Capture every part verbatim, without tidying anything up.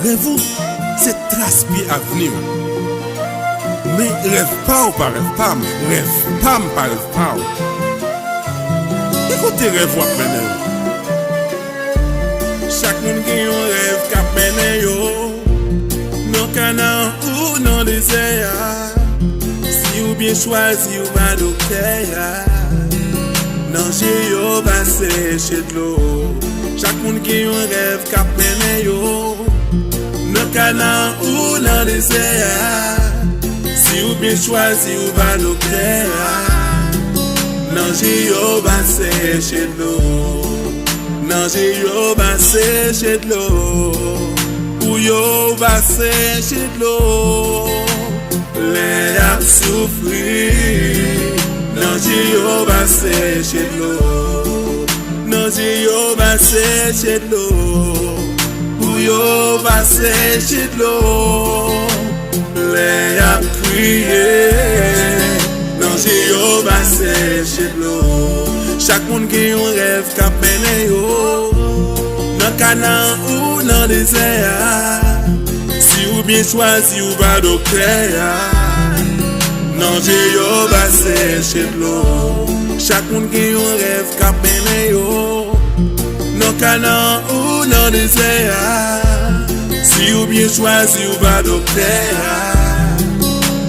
Rèv ou, se tras pye avni w. Men rèv pa w pa rèv pa m, rèv pa m pa rèv pa w. Ki kote rèv w ap mennen w? Chak moun gen yon rèv k ap mennen yo. Nan kana ou nan dezè a. Si ou byen chwazi ou pa doktè a. Nan je yo pa seche dlo. Chak moun gen yon rèv k ap mennen yo. Nan kana ou nan dezè a. Si ou byen chwazi ou pa doktè a. Nan je yo pa seche dlo. Nan je yo pa seche dlo. Pou yo pa seche dlo. Lè y ap soufri. Nan je yo pa seche dlo. Nan je yo pa seche dlo. Pou yo pa seche dlo. Lè y ap kriye, nan je yo pa seche dlo. Chak moun gen yon rèv k ap mennen yo. Nan kana ou nan dezè a. Si ou byen chwazi ou pa doktè a. Nan je yo pa seche dlo. Chak moun gen yon rèv k ap mennen yo. Nan kana ou nan dezè a. Si ou byen chwazi ou pa doktè a.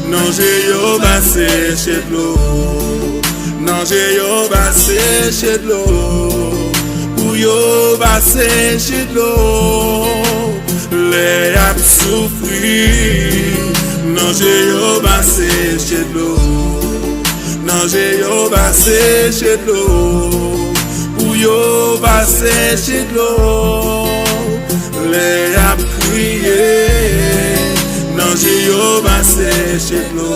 Nan je yo pa seche dlo. Nan je yo pa seche dlo. Pou yo pa seche dlo. Lè y ap soufri. Nan je yo pa seche dlo. Nan je yo pa seche dlo. Pou yo pa seche dlo. Lè y ap kriye. Nan je yo pa seche dlo.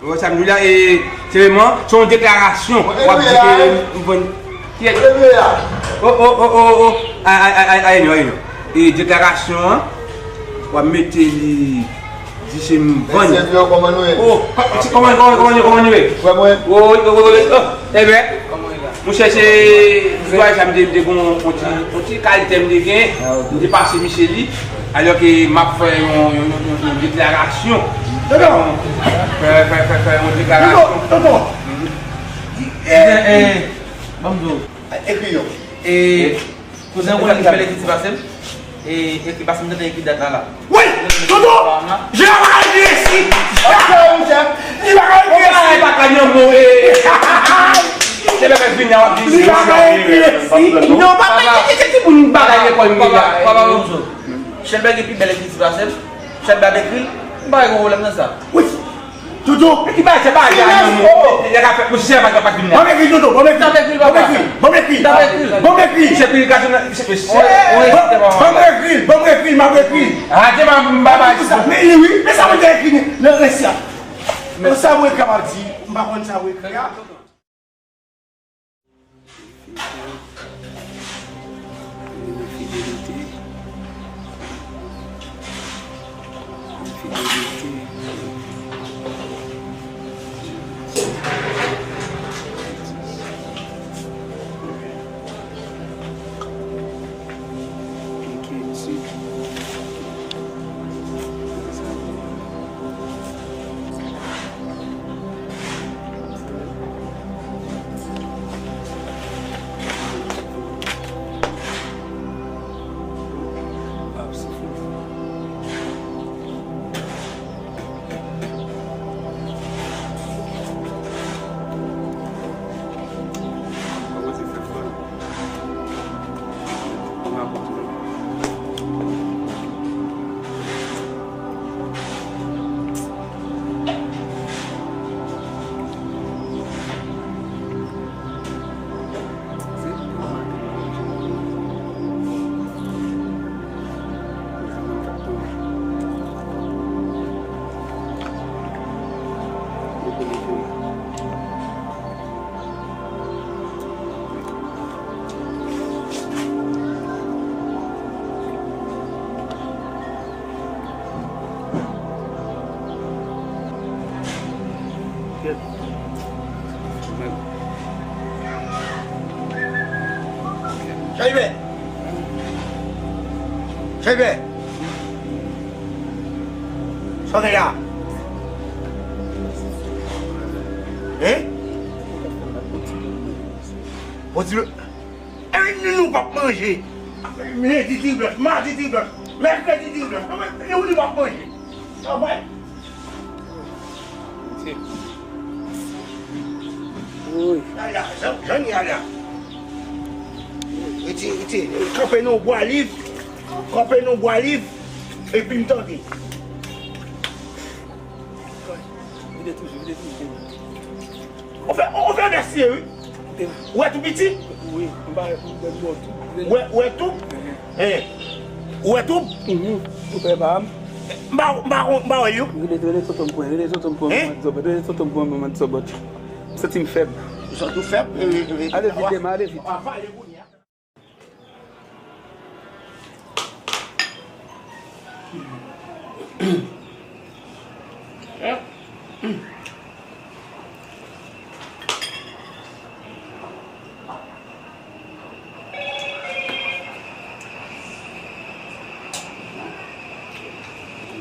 Ou wè sa m di w la, e, se vrèman, se yon deklarasyon. W ap di ke m vann. Kiyès? O, o, o, o, o. A, a, a, a, a, non, a, non. E deklarasyon an, w ap mete li, di se m vann. Mesye yo, kòman nou ye? O, kòman, kòman, kòman, kòman nou ye? Wè mwen. O, o, o, o, o. Enben, monchè, se, se sa m te, m te gon, on ti, on ti kalite m te gen, m te pase misye li, alò ke m ap fè yon, yon, yon, yon, yon deklarasyon. Tonton! Fè, fè, fè, fè yon deklarasyon. Tonton, tonton! Mhm. Eh, eh, ban m di w. Ekri yo. E, kouzen w konnen ki bèl ekri ti pase m? E, ekri pase m, tande ekri dat la la. Wi! Tonton! Jera pa ka ekri resi! Ok, monchè. Li pa ka ekri resi! Li pa ka nan mo, e. Se bèbè vini, w ap di li pa ka ekri resi! Non, papa, ki, ki, ki timoun bagay lekòl m ye la? Papa, papa, Chèlbè gen pi bèl ekri ti pase m. Chèlbè ap ekri l, m pa wè gen pwoblèm nan sa. Wi. Toto. E ki bagay, se bagay a nan mo. Nèg a fè pou chèlbè pa vin la. Ban m ekri, Toto, ban m ekri. Ban m ekri, ban m ekri. Ban m ekri. Ban m ekri. Se pi gade nan, se, se, ban m ekri, ban m ekri, m ap ekri. A, te ba m, ba, ba. Men li wi, men sa mwen te ekri nan resi a. Men sa mwen ekri a m ap di, m pa konn sa mwen ekri a. Fidelite. Fidelite. Enkyetid. Chèlbè! Chèlbè! Sa w fè la? Hein? Bon, ti Epi nou, nou p ap manje. Lendi ti blanch, madi ti blanch, mèkredi ti blanch. Kòman nou, nou p ap manje? Sa vre? Woy. Ala, jan, jan n ye a la. Rete, rete, kanpe nan bwa liv. Kanpe nan bwa liv. Epi m tande. Vide toujou, vide toujou. Ou fè, ou fè bèsye, wi. Ou wè tou piti? Wi, m pa wè tou, m wè tou. Ou wè, ou wè tou? Hein. Ou wè tou? Mhm. Ou fè pa m. M pa, m pa, m pa wè yo. Rele, rele tonton m pran, rele tonton m pran, hein? Mwen zòbòt, rele tonton m pran, mwen zòbòt. M santi m fèb. Ou santi w fèb? E, e, e, ale vit, Dema, ale vit.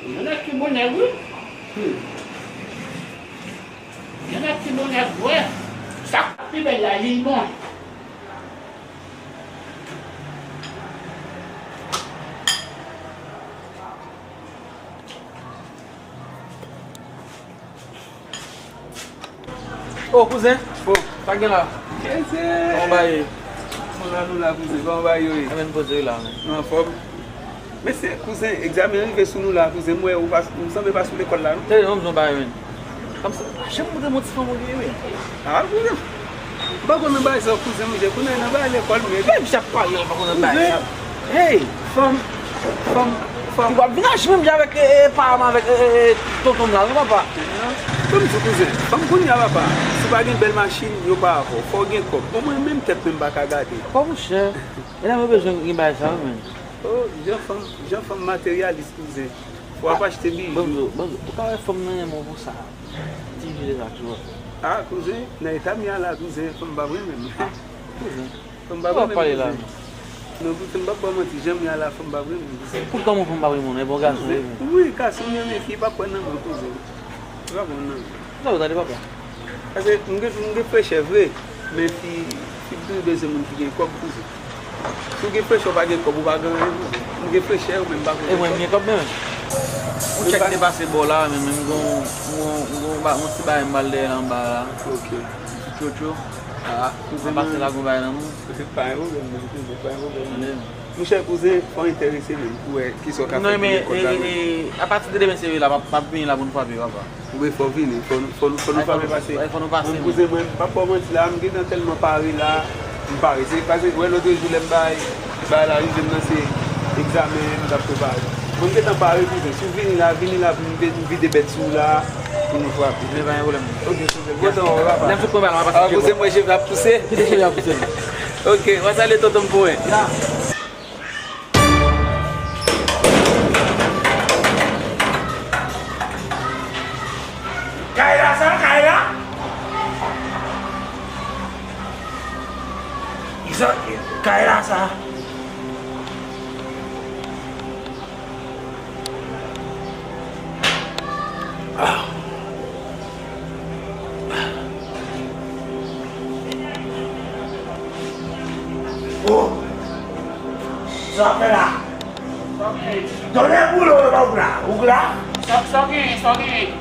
Yon nèg ki bon nèg, wi. Yon nèg ki bon nèg vre. Sa k pi bèl la, li bon. O, kouzen. O, sa gen la? Kouzen. Kòman bagay ye? Kòman nou la, kouzen? Kòman bagay yo ye? Amèn poze yo la, men. Nou anfòm? Mesye, kouzen, egzamen rive sou nou la, kouzen. M wè ou pa, ou sanble pa sou lekòl la, non? Tande, ban m di w yon bagay, men. Kòmsi, janm montre m yon ti fanm ou ye, wi. A, kouzen. M pa konn nan bagay sa, kouzen, m di, kounye a nan bagay lekòl, men. Men misye ap pale, l pa konn nan bagay sa. Hey, fanm, fanm, fanm. Ou ap vin aji menm jan avèk, e, e, paran m avèk, e, e, e, tonton m la, non, papa? Ban m di w, kouzen, fanm kounye a, papa, si w pa gen bèl machin, yo pa avè w. Fò w gen kòb. Bon, mwen menm tèt mwen m pa ka gade. Kòb ou chè. E la mwen bezwen gen bagay sa yo, men. O, jan fanm, jan fanm materyalis, kouzen. Fò w ap achte bijou. Banzo, banzo, ou ka wè fanm nan renmen w pou sa. Ti jile sa, tu vois. A, kouzen, nan eta m ye a la, kouzen, fanm p ap renmen m. Kouzen. Fanm p ap renmen m, kouzen. Non, kouzen, m p ap ba w manti, jan m ye a la, fanm p ap renmen m, kouzen. Pou kòman fanm p ap renmen w, nan e bon gason, wi, men. Wi, gason m renmen fi, p ap pran nan men, kouzen. Li p ap pran nan men. Sa w tande, papa? Paske m gen, m gen frechè vre, men fi, fi toujou bezwen moun ki gen kòb, kouzen. Si w gen frechè, w pa gen kòb, ou pa gen anyen, kouzen. M gen frechè, ou menm pa gen kòb. E mwen, m gen kòb, men. Yon chèk te pase bò la, men, men m gon, m gon, m gon ba-, yon ti bagay m ba l dèyè anba la. Ok. Ti tchotcho. A, kouzen, m pase la, gon bagay nan men w. Pa gen pwoblèm, non, kouzen, pa gen pwoblèm. Tande. Monchè, kouzen, fò w enterese menm pou wè kisa w ka fè pou gen kòb la menm. Non, men, e, e, e, apati de demen, se la, m ap, m ap vini la pou n frape, papa. Wi, fò w vini, fò, fò, fò nou frape pase. Ay, fò nou pase, men. Ay, fò nou pase, men. Mwen, kouzen, mwen, m p ap ba w manti la, m gentan tèlman pare la, m pare. Se paske, wè, lòt jou, lè m bay, bay la rive m nan, se egzamen m t ap prepare. Mwen, m gentan pare, kouzen. Si w vini la, vini la pou m vide, m vide bèt sou w la, pou nou frape. Men pa gen pwoblèm. Ok, kouzen. Kontan wè w, papa. Lè m sot konba la, m ap pase. A, kouzen, mwen, cheve ap pouse. Kite cheve ap pouse. Ok, mwen salye tonton m pou mwen. Kay la sa, kay la? Izo, kay la sa? Ah. Oh! Sa w ap fè la? Tonnè boule w la, ou la? Sa, sa w genyen, sa w genyen?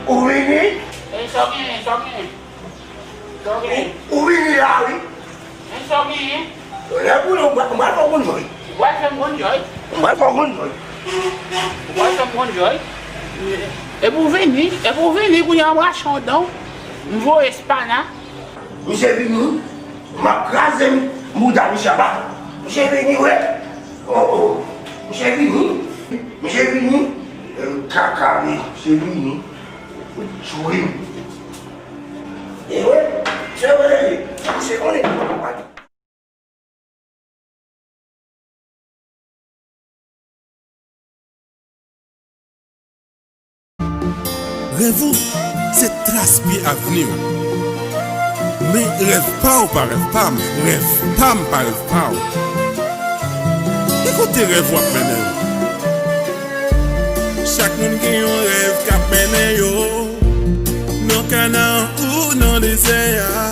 Ou vini? E, sa w genyen, sa w genyen? Sa w genyen? Ou, ou vini la, wi. Men sa w genyen? Tonnè boule w, m pral fè w konn jòy. Ou pral fè m konn jòy? M pral fè w konn jòy. Ou pral fè m konn jòy? Epi w vini, epi w vini, kounye a m rache yon dan w, m voye espana. Misye vini, m ap kraze m, bouda misye aba. Misye vini, wi. Oh, oh. Misye vini. Misye vini. Eh, kaka, wi. Misye vini. Ou tchwe m. E wi. Se vre. Misye konnen. Rèv ou, Se tras pye avni w. Men rèv pa w pa rèv pa m, rèv pa m pa rèv pa w. Ki kote rèv w ap mennen yo? Chak moun gen yon rèv k ap mennen yo. Nan Kanaan ou nan dezè a,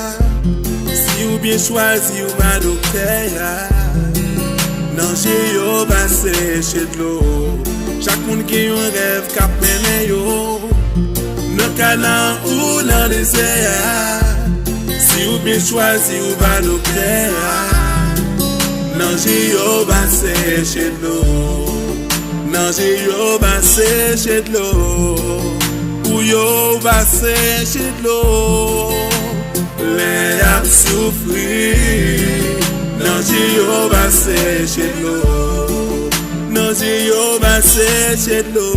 si w byen chwazi ou pa doktè a, nan Jewova seche dlo. Chak moun gen yon rèv k ap mennen yo. Nan Kanaan ou nan dezè a, si w byen chwazi ou pa doktè a, nan Jewova seche dlo. Nan Jewova seche dlo. Pou yo va seche dlo. Lè y ap soufri, nan Jewova seche dlo. Nan Jewova seche dlo.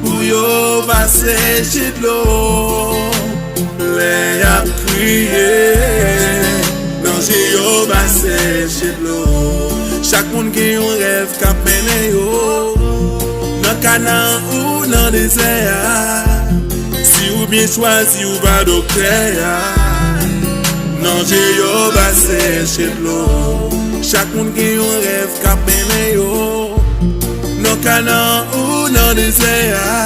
Pou yo va seche dlo. Lè y ap kriye, nan Jewova seche dlo. Chak moun gen yon rèv k ap mennen yo. Nan Kanaan ou nan dezè a, si w byen chwazi ou pa doktè a, nan Jewova seche dlo. Chak moun gen yon rèv k ap mennen yo. Nan Kanaan ou nan dezè a,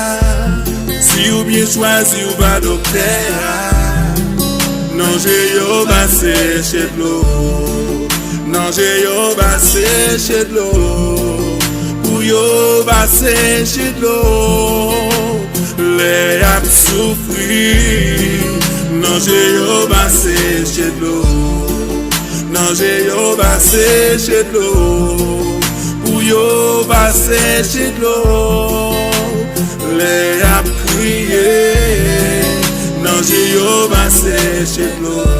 si w byen chwazi ou pa doktè a, nan Jewova seche dlo. Nan Jewova seche dlo. Pou yo va seche dlo. Lè y ap soufri, nan Jewova seche dlo. Nan Jewova seche dlo. Pou yo va seche dlo. Lè y ap kriye, nan Jewova seche dlo.